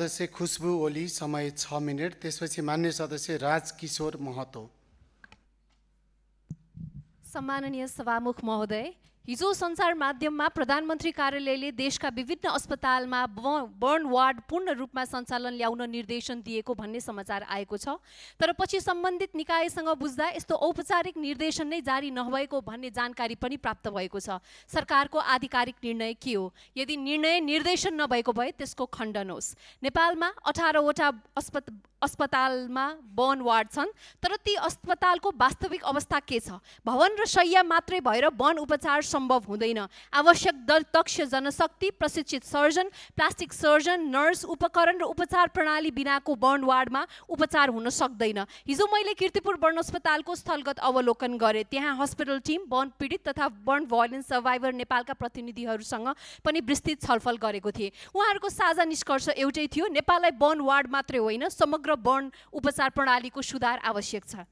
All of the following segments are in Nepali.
सदस्य खुशबु ओली, समय 6 मिनेट। त्यसपछि मान्य सदस्य राजकिशोर महतो। सम्माननीय सभामुख महोदय, हिजो सञ्चार माध्यममा प्रधानमन्त्री कार्यालयले देशका विभिन्न अस्पतालमा बर्न वार्ड पूर्ण रूपमा सञ्चालन ल्याउन निर्देशन दिएको भन्ने समाचार आएको छ। तर पछि सम्बन्धित निकायसँग बुझ्दा यस्तो औपचारिक निर्देशन नै जारी नभएको भन्ने जानकारी पनि प्राप्त भएको छ। सरकारको आधिकारिक निर्णय के हो? यदि निर्णय निर्देशन नभएको भए त्यसको खण्डन होस्। नेपालमा 18 वटा अस्पतालमा बर्न वार्ड छन्, तर ती अस्पतालको वास्तविक अवस्था के छ? भवन र शय्या मात्रै भएर बर्न उपचार सम्भव हुँदैन। आवश्यक दक्ष जनशक्ति, प्रशिक्षित सर्जन, प्लास्टिक सर्जन, नर्स, उपकरण र उपचार प्रणाली बिनाको बर्न वार्डमा उपचार हुन सक्दैन। हिजो मैले कीर्तिपुर बर्न अस्पतालको स्थलगत अवलोकन गरेँ। त्यहाँ हस्पिटल टिम, बर्न पीडित तथा बर्न भायोलेन्स सर्भाइभर नेपालका प्रतिनिधिहरूसँग पनि विस्तृत छलफल गरेको थिए। उहाँहरूको साझा निष्कर्ष एउटै थियो, नेपाललाई बर्न वार्ड मात्रै होइन, समग्र बर्न उपचार प्रणालीको सुधार आवश्यक छ।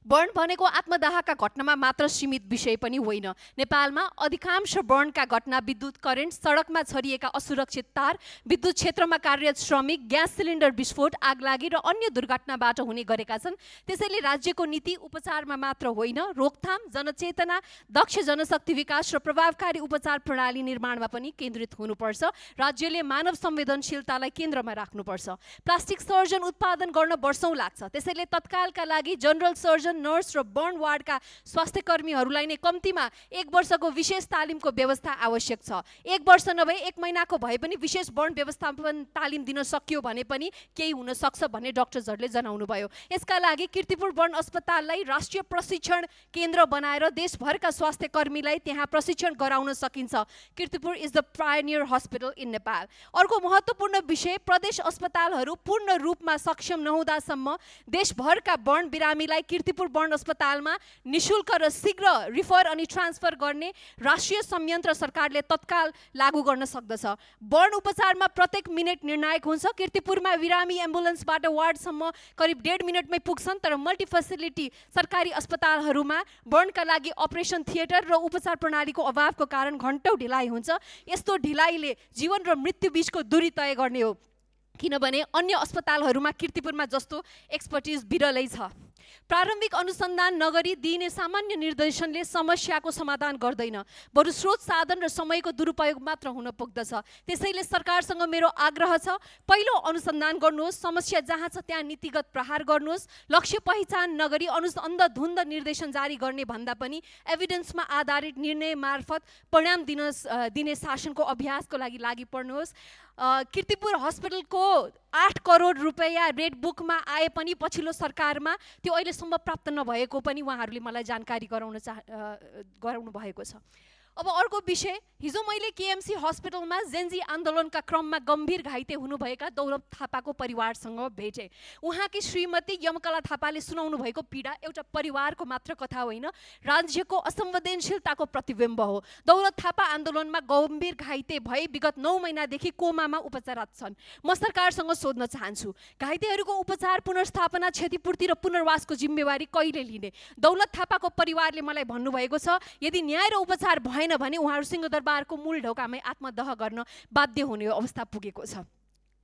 बर्न भनेको आत्मदाहका घटनामा मात्र सीमित विषय पनि होइन। नेपालमा अधिकांश बर्नका घटना विद्युत करेन्ट, सडकमा छरिएका असुरक्षित तार, विद्युत क्षेत्रमा कार्यरत श्रमिक, ग्यास सिलिन्डर विस्फोट, आगलागी र अन्य दुर्घटनाबाट हुने गरेका छन्। त्यसैले राज्यको नीति उपचारमा मात्र होइन, रोकथाम, जनचेतना, दक्ष जनशक्ति विकास र प्रभावकारी उपचार प्रणाली निर्माणमा पनि केन्द्रित हुनुपर्छ। राज्यले मानव संवेदनशीलतालाई केन्द्रमा राख्नुपर्छ। प्लास्टिक सर्जन उत्पादन गर्न वर्षौं लाग्छ। त्यसैले तत्कालका लागि जनरल सर्जन, नर्स र बर्न वार्डका स्वास्थ्य कर्मीहरूलाई नै कम्तीमा 1 वर्षको विशेष तालिमको व्यवस्था आवश्यक छ। 1 वर्ष नभए 1 महिनाको भए पनि विशेष बर्न व्यवस्थापन तालिम दिन सकियो भने पनि केही हुन सक्छ भन्ने डाक्टर्सहरूले जनाउनु भयो। यसका लागि कीर्तिपुर बर्न अस्पताललाई राष्ट्रिय प्रशिक्षण केन्द्र बनाएर देशभरका स्वास्थ्य कर्मीलाई त्यहाँ प्रशिक्षण गराउन सकिन्छ। Kirtipur is the pioneer hospital in Nepal. अर्को महत्त्वपूर्ण विषय, प्रदेश अस्पतालहरू पूर्ण रूपमा सक्षम नहुँदासम्म देशभरका बर्न बिरामीलाई कीर्तिपुर बर्न अस्पतालमा निशुल्क र शीघ्र रिफर अनि ट्रान्सफर गर्ने राष्ट्रिय संयन्त्र सरकारले तत्काल लागू गर्न सक्दछ। बर्न उपचारमा प्रत्येक मिनेट निर्णायक हुन्छ। कीर्तिपुरमा बिरामी एम्बुलेन्सबाट वार्डसम्म करिब 1.5 मिनटमै पुग्छन्, तर मल्टी फेसिलिटी सरकारी अस्पतालहरूमा बर्नका लागि अपरेसन थिएटर र उपचार प्रणालीको अभावको कारण घण्टौं ढिलाइ हुन्छ। यस्तो ढिलाइले जीवन र मृत्यु बीचको दूरी तय गर्ने हो, किनभने अन्य अस्पतालहरूमा कीर्तिपुरमा जस्तो एक्सपर्टिज बिरलै छ। प्रारम्भिक अनुसन्धान नगरी दिइने सामान्य निर्देशनले समस्याको समाधान गर्दैन, बरु स्रोत साधन र समयको दुरुपयोग मात्र हुन पुग्दछ। त्यसैले सरकारसँग मेरो आग्रह छ, पहिलो अनुसन्धान गर्नुहोस्, समस्या जहाँ छ त्यहाँ नीतिगत प्रहार गर्नुहोस्। लक्ष्य पहिचान नगरी अन्धधुन्द निर्देशन जारी गर्ने भन्दा पनि एभिडेन्समा आधारित निर्णय मार्फत परिणाम दिने शासनको अभ्यासको लागि पर्नुहोस्। कीर्तिपुर हस्पिटलको 8 करोड रुपैयाँ रेड बुकमा आए पनि पछिल्लो सरकारमा त्यो अहिलेसम्म प्राप्त नभएको पनि उहाँहरूले मलाई जानकारी गराउनु भएको छ। अब अर्को विषय, हिजो मैले केएमसी हस्पिटलमा जेन्जी आन्दोलनका क्रममा गम्भीर घाइते हुनुभएका दौलत थापाको परिवारसँग भेटे। उहाँकी श्रीमती यमकला थापाले सुनाउनु भएको पीडा एउटा परिवारको मात्र कथा होइन, राज्यको असंवेदनशीलताको प्रतिबिम्ब हो। दौलत थापा आन्दोलनमा गम्भीर घाइते भई विगत 9 महिनादेखि कोमामा उपचाररत छन्। म सरकारसँग सोध्न चाहन्छु, घाइतेहरूको उपचार, पुनर्स्थापना, क्षतिपूर्ति र पुनर्वासको जिम्मेवारी कहिले लिने? दौलत थापाको परिवारले मलाई भन्नुभएको छ, यदि न्याय र उपचार भएन भने उहाँहरू सिंहदरबारको मूल ढोकामै आत्मदह गर्न बाध्य हुने अवस्था पुगेको छ।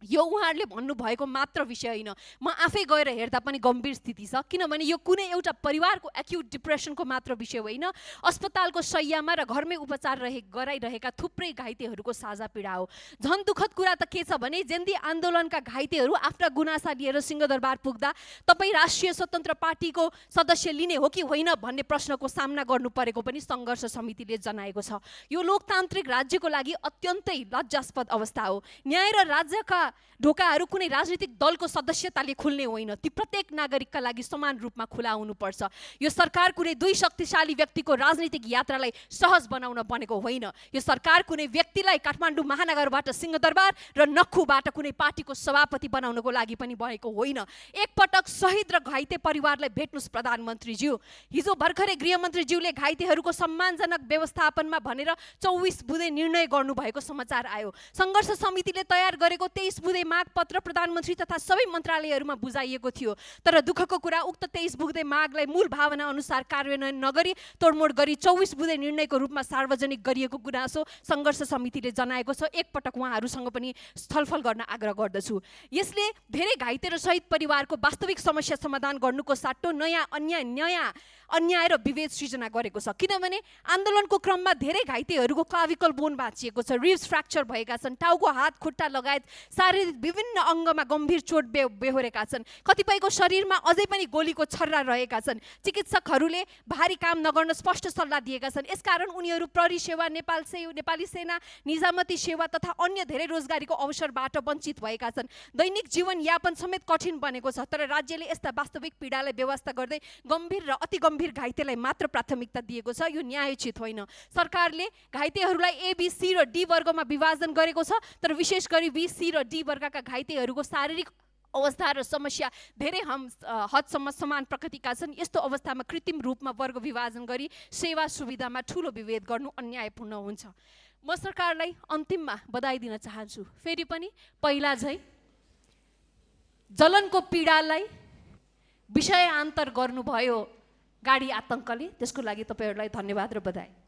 यो उहाँहरूले भन्नुभएको मात्र विषय होइन, म आफै गएर हेर्दा पनि गम्भीर स्थिति छ। किनभने यो कुनै एउटा परिवारको एक्युट डिप्रेसनको मात्र विषय होइन, अस्पतालको शय्यामा र घरमै उपचार गराइरहेका थुप्रै घाइतेहरूको साझा पीडा हो। झन् दुःखद कुरा त के छ भने जेन्जी आन्दोलनका घाइतेहरू आफ्ना गुनासा लिएर सिंहदरबार पुग्दा तपाईँ राष्ट्रिय स्वतन्त्र पार्टीको सदस्य लिने हो कि होइन भन्ने प्रश्नको सामना गर्नु परेको पनि सङ्घर्ष समितिले जनाएको छ। यो लोकतान्त्रिक राज्यको लागि अत्यन्तै लज्जास्पद अवस्था हो। न्याय र राज्यका ढोकाहरू कुनै राजनीतिक दलको सदस्यताले खुल्ने होइन, ती प्रत्येक नागरिकका लागि समान रूपमा खुला हुनुपर्छ। यो सरकार कुनै दुई शक्तिशाली व्यक्तिको राजनीतिक यात्रालाई सहज बनाउन बनेको होइन। यो सरकार कुनै व्यक्तिलाई काठमाडौँ महानगरबाट सिंहदरबार र नक्खुबाट कुनै पार्टीको सभापति बनाउनको लागि पनि बनेको होइन। एकपटक शहीद र घाइते परिवारलाई भेट्नुहोस् प्रधानमन्त्रीज्यू। हिजो भर्खरै गृहमन्त्रीज्यूले घाइतेहरूको सम्मानजनक व्यवस्थापनमा भनेर 24 बुँदे निर्णय गर्नुभएको समाचार आयो। सङ्घर्ष समितिले तयार गरेको 23 बुँदे मागपत्र प्रधानमन्त्री तथा सबै मन्त्रालयहरूमा बुझाइएको थियो, तर दुःखको कुरा उक्त 23 बुँदे मागलाई मूल भावना अनुसार कार्यान्वयन नगरी तोडमोड गरी 24 बुँदे निर्णयको रूपमा सार्वजनिक गरिएको गुनासो सङ्घर्ष समितिले जनाएको छ। एकपटक उहाँहरूसँग पनि छलफल गर्न आग्रह गर्दछु। यसले धेरै घाइते र शहीद परिवारको वास्तविक समस्या समाधान गर्नुको साटो नयाँ अन्याय र विभेद सृजना गरेको छ। किनभने आन्दोलनको क्रममा धेरै घाइतेहरूको क्लाभिकल बोन भाँचिएको छ, रिब्स फ्र्याक्चर भएका छन्, टाउको हात खुट्टा लगायत शारीरिक विभिन्न अङ्गमा गम्भीर चोट बेहोरेका छन्, कतिपयको शरीरमा अझै पनि गोलीको छर्रा रहेका छन्। चिकित्सकहरूले भारी काम नगर्न स्पष्ट सल्लाह दिएका छन्। यसकारण उनीहरू प्रहरी सेवा, नेपाली सेना, निजामती सेवा तथा अन्य धेरै रोजगारीको अवसरबाट वञ्चित भएका छन्। दैनिक जीवन यापन समेत कठिन बनेको छ। तर राज्यले यस्ता वास्तविक पीडालाई व्यवस्था गर्दै गम्भीर र अति गम्भीर घाइतेलाई मात्र प्राथमिकता दिएको छ। यो न्यायोचित होइन। सरकारले घाइतेहरूलाई ए, बी, सी र डी वर्गमा विभाजन गरेको छ, तर विशेष गरी बी, सी र डी वर्गका घाइतेहरूको शारीरिक अवस्था र समस्या धेरै हदसम्म समान प्रकृतिका छन्। यस्तो अवस्थामा कृत्रिम रूपमा वर्ग विभाजन गरी सेवा सुविधामा ठुलो विभेद गर्नु अन्यायपूर्ण हुन्छ। म सरकारलाई अन्तिममा बधाई दिन चाहन्छु। फेरि पनि पहिला झै जलनको पीडालाई विषयान्तर गर्नुभयो गाडी आतङ्कले। त्यसको लागि तपाईँहरूलाई धन्यवाद र बधाई।